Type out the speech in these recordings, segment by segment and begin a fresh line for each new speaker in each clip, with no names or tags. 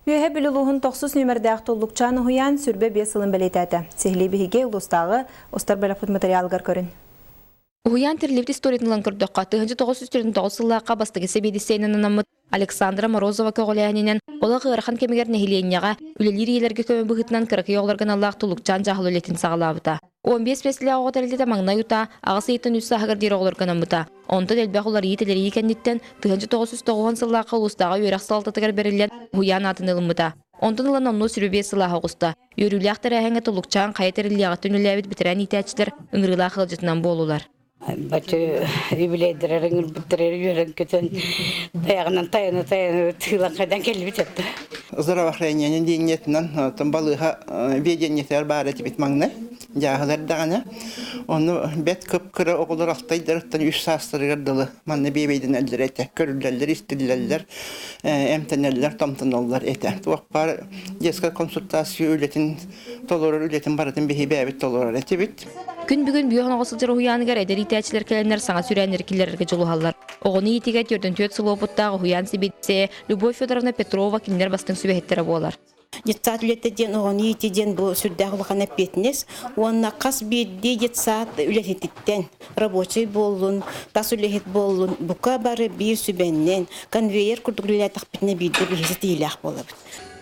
Үөһэ Бүлүү улууһун тохсус нүөмэрдээх Туллукчаан уһуйаан 25 сылын бэлиэтээтэ. Сиһилии биһиги улуустааҕы устар бөлөхпүт материалыгар көрүн.
Уһуйаан тэриллибит историятын ылан көрдөххө, 1949 сыллаахха бастакы сэбиэдиссэйинэн анаммыт Александра Морозова көҕүлээһининэн олох ыарахан кэмигэр нэһилиэнньэҕэ үлэлиир ийэлэргэ көмө быһыытынан кыракый оҕолорго аналлаах Туллукчаан дьаһал үлэтин саҕалаабыта. 15 бэсилээх оҕо тэрилтэтэ маҥнай утаа аҕыс ыйтан үс сааһыгар диэри оҕолорго анаммыта. Онтон элбэх уларыйыы-тэлэрийии кэнниттэн 1990 сыллаахха улуустааҕы үөрэх салалтатыгар бэриллэн уһуйаан аатын ылыммыта. Онтон ылан оннуо сүрүбиэс сылааһы оҕуста. Үөрүүлээх тэрээһиҥҥэ Туллукчаан хайа тэриллиэҕиттэн үлэлээбит бэтэрээн иитээччилэр ыҥырыылаах ыалдьытынан буоллулар.
Бачы юбилейдэрэр ыҥырбыттар үөрэн көтөн тайаҕынан тайана тайана тыылан хайдан кэлбит этэ.
Здравоохранение диэнньэтинэн балыыһа ведениетигэр баар этибит маҥнай дьааһылар даҕаны. Ону бэт кып-кыра оҕолор алтайдарыттан үс саастарыгар дылы манна биэбэйдэнэллэр этэ, көрүллэллэр, истиллэллэр, эмтэнэллэр, томтоноллор этэ. Туох баар детская консультация үлэтин толорор үлэтин барытын биһи бэйэбит толорор этибит.
Күн бүгүн бүөх оҥоҕо сылдьар уһуйааныгар эдэр иитээччилэр кэлэннэр саҥа сүрээннэри киллэрэргэ дьулуһаллар. Оҕону иитиигэ 44 сыл уопуттаах уһуйаан сэбиэдиссэйэ Любовь Федоровна Петрова кинилэр бастыҥ сүбэһиттэрэ буолар.
Детсад үлэтэ диэн оҕону иитии диэн бу сүрдээх улахан эппиэтинэс уонна хас биирдии детсад үлэһититтэн рабочай буоллун, тас үлэһит буоллун, бука бары биир сүбэннэн конвейер курдук үлэлээтэхпитинэ биирдэ биһиги ситиһиилээх буолабыт.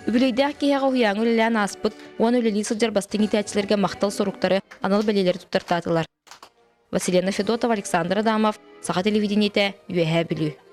Үбүлүөйдээх киһиэхэ уһуйааҥҥа үлэлээн ааспыт уонна үлэлии сылдьар бастыҥ иитээччилэргэ махтал суруктары, анал бэлиэлэри туттартаатылар. Василена Федотова, Александр Адамов, Саха телевидениетэ, Үөһээ Бүлүү.